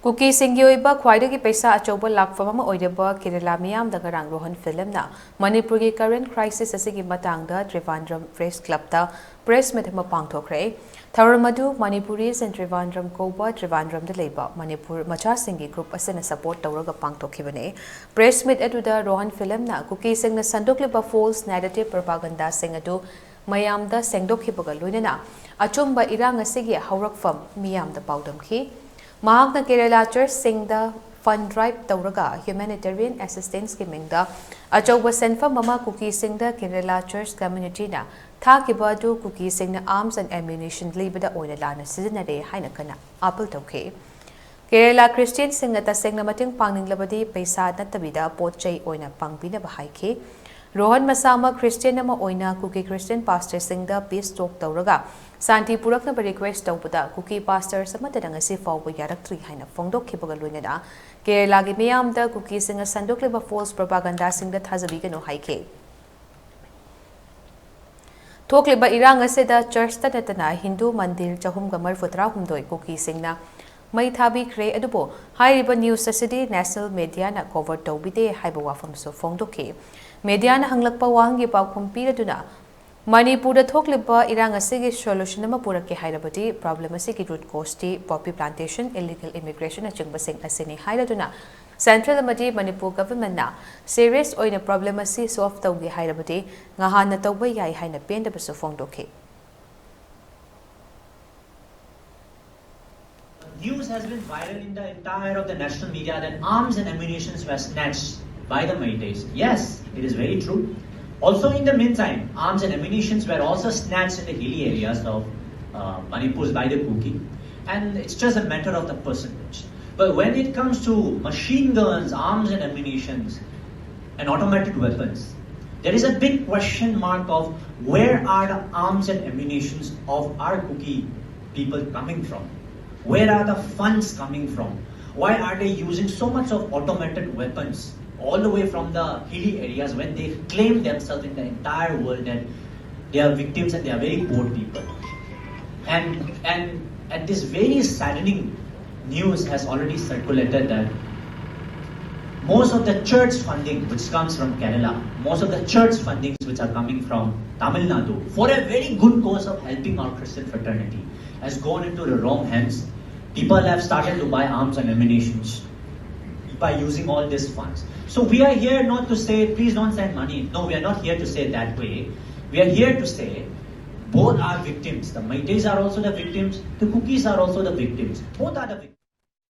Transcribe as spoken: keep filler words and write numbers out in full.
ꯀꯨꯀꯤꯁꯤꯡꯒꯤ ꯑꯣꯏꯕ ꯈ꯭ꯋꯥꯏꯗꯒꯤ ꯄꯩꯁꯥ ꯑꯆꯧꯕ ꯂꯥꯛꯐꯝ ꯑꯃ ꯑꯣꯏꯔꯕ ꯀꯦꯔꯂꯥ ꯃꯤꯌꯥꯝꯗ ꯉꯔꯥꯡ ꯔꯣꯍꯟ ꯐꯤꯂꯝꯅ ꯃꯅꯤꯄꯨꯔꯒꯤ current crisis ꯑꯁꯤꯒꯤ ꯃꯇꯥꯡꯗ ꯇ꯭ꯔꯤꯚꯥꯟꯗ꯭ꯔꯝ ꯄ꯭ꯔꯦꯁ ꯀ꯭ꯂꯕꯇ ꯄ꯭ꯔꯦꯁ ꯃꯤꯠ ꯑꯃ ꯄꯥꯡꯊꯣꯛꯈ꯭ꯔꯦ꯫ ꯊꯧꯔꯝ ꯑꯗꯨ Manipuris in Trivandrum ꯀꯧꯕ ꯇ꯭ꯔꯤꯚꯥꯟꯗ꯭ꯔꯝꯗ ꯂꯩꯕ ꯃꯅꯤꯄꯨꯔ ꯃꯆꯥꯁꯤꯡꯒꯤ ꯒ꯭ꯔꯨꯞ ꯑꯁꯤꯅ ꯁꯄꯣꯔꯠ ꯇꯧꯔꯒ ꯄꯥꯡꯊꯣꯛꯈꯤꯕꯅꯤ꯫ ꯄ꯭ꯔꯦꯁ ꯃꯤꯠ ꯑꯗꯨꯗ ꯔꯣꯍꯟ ꯐꯤꯂꯝꯅ ꯀꯨꯀꯤꯁꯤꯡꯅ ꯁꯟꯗꯣꯛꯂꯤꯕ false narrative propagandaꯁꯤꯡ ꯑꯗꯨ ꯃꯌꯥꯝꯗ ꯁꯦꯡꯗꯣꯛꯈꯤꯕꯒ ꯂꯣꯏꯅꯅ ꯑꯆꯨꯝꯕ ꯏꯔꯥꯡ ꯑꯁꯤꯒꯤ ꯍꯧꯔꯛꯐꯝ ꯃꯤꯌꯥꯝꯗ ꯄꯥꯎꯗꯝꯈꯤ꯫ ꯃꯍꯥꯛꯅ ꯀꯦꯔꯂꯥ ꯆꯔꯆꯁꯤꯡꯗ fund drive ꯇꯧꯔꯒ humanitarian assistanceꯀꯤ ꯃꯤꯡꯗ ꯑꯆꯧꯕ ꯁꯦꯟꯐꯝ ꯑꯃ ꯀꯨꯀꯤꯁꯤꯡꯗ ꯀꯦꯔꯂꯥ ꯆꯔꯆ communityꯅ ꯊꯥꯈꯤꯕ ꯑꯗꯨ ꯀꯨꯀꯤꯁꯤꯡꯅ arms and ammunition ꯂꯩꯕꯗ ꯑꯣꯏꯅ ꯂꯥꯟꯅ ꯁꯤꯖꯤꯟꯅꯔꯦ ꯍꯥꯏꯅ ꯀꯟꯅ appeal ꯇꯧꯈꯤ꯫ ꯀꯦꯔꯂꯥ ꯈ꯭ꯔꯤꯁꯇꯤꯌꯟꯁꯤꯡꯅ ꯇꯁꯦꯡꯅ ꯃꯇꯦꯡ ꯄꯥꯡꯅꯤꯡꯂꯕꯗꯤ ꯄꯩꯁꯥ ꯅꯠꯇꯕꯤꯗ ꯄꯣꯠ ꯆꯩ ꯑꯣꯏꯅ ꯄꯥꯡꯕꯤꯅꯕ ꯍꯥꯏꯈꯤ꯫ ꯔꯣꯍꯟ ꯃꯁꯥꯃꯛ ꯈ꯭ꯔꯤꯁꯇꯤꯌꯟ ꯑꯃ ꯑꯣꯏꯅ ꯀꯨꯀꯤ ꯈ꯭ꯔꯤꯁꯇꯤꯌꯟ ꯄꯥꯁꯇꯔꯁꯤꯡꯗ peace talk ꯇꯧꯔꯒ ꯁꯥꯟꯇꯤ ꯄꯨꯔꯛꯅꯕ request ꯇꯧꯕꯗ ꯀꯨꯀꯤ ꯄꯥꯁꯇꯔꯁ ꯑꯃꯠꯇꯅ ꯉꯁꯤ ꯐꯥꯎꯕ ꯌꯥꯔꯛꯇ꯭ꯔꯤ ꯍꯥꯏꯅ ꯐꯣꯡꯗꯣꯛꯈꯤꯕꯒ ꯂꯣꯏꯅꯅ ꯀꯦꯔꯂꯥꯒꯤ ꯃꯤꯌꯥꯝꯗ ꯀꯨꯀꯤꯁꯤꯡꯅ ꯁꯟꯗꯣꯛꯂꯤꯕ false propagandaꯁꯤꯡꯗ ꯊꯥꯖꯕꯤꯒꯅꯨ ꯍꯥꯏꯈꯤ꯫ ꯊꯣꯛꯂꯤꯕ ꯏꯔꯥꯡ ꯑꯁꯤꯗ ꯆꯔꯆꯇ ꯅꯠꯇꯅ ꯍꯤꯟꯗꯨ ꯃꯟꯗꯤꯔ ꯆꯍꯨꯝꯒ ꯃꯔꯤꯐꯨ ꯇꯔꯥꯍꯨꯝꯗꯣꯏ ꯀꯨꯀꯤꯁꯤꯡꯅ ꯃꯩ ꯊꯥꯕꯤꯈ꯭ꯔꯦ, ꯑꯗꯨꯕꯨ ꯍꯥꯏꯔꯤꯕ news ꯑꯁꯤꯗꯤ national mediaꯅ cover ꯇꯧꯕꯤꯗꯦ ꯍꯥꯏꯕ ꯋꯥꯐꯝꯁꯨ ꯐꯣꯡꯗꯣꯛꯈꯤ꯫ Mediaꯅ ꯍꯪꯂꯛꯄ ꯋꯥꯍꯪꯒꯤ ꯄꯥꯎꯈꯨꯝ ꯄꯤꯔꯗꯨꯅ, ꯃꯅꯤꯄꯨꯔꯗ ꯊꯣꯛꯂꯤꯕ ꯏꯔꯥꯡ ꯑꯁꯤꯒꯤ solution ꯑꯃ ꯄꯨꯔꯛꯀꯦ ꯍꯥꯏꯔꯕꯗꯤ problem ꯑꯁꯤꯒꯤ root causeꯇꯤ poppy plantation, illegal immigrationꯅꯆꯤꯡꯕꯁꯤꯡ ꯑꯁꯤꯅꯤ ꯍꯥꯏꯔꯗꯨꯅ, central ꯑꯃꯗꯤ ꯃꯅꯤꯄꯨꯔ governmentꯅ serious ꯑꯣꯏꯅ problem ꯑꯁꯤ solve ꯇꯧꯒꯦ ꯍꯥꯏꯔꯕꯗꯤ ꯉꯍꯥꯟꯅ ꯇꯧꯕ ꯌꯥꯏ ꯍꯥꯏꯅ ꯄꯦꯟꯗꯕꯁꯨ ꯐꯣꯡꯗꯣꯛꯈꯤ꯫ News has been viral in the entire of the national media that arms and ammunitions were snatched by the Meiteis. Yes, it is very true. Also, in the meantime, arms and ammunitions were also snatched in the hilly areas of uh, Manipur by the Kuki, and it's just a matter of the percentage. But when it comes to machine guns, arms and ammunitions, and automatic weapons, there is a big question mark of where are the arms and ammunitions of our Kuki people coming from? Where are the funds coming from? Why are they using so much of automated weapons all the way from the hilly areas when they claim themselves in the entire world that they are victims and they are very poor people? And and at this very saddening News has already circulated that most of the church funding which comes from Kerala, most of the church fundings which are coming from Tamil Nadu for a very good cause of helping our Christian fraternity has gone into the wrong hands. People have started to buy arms and ammunitions by using all these funds. So we are here not to say, please don't send money. No, we are not here to say that way. We are here to say both are victims. The Meiteis are also the victims. The Kukis are also the victims. Both are the victims.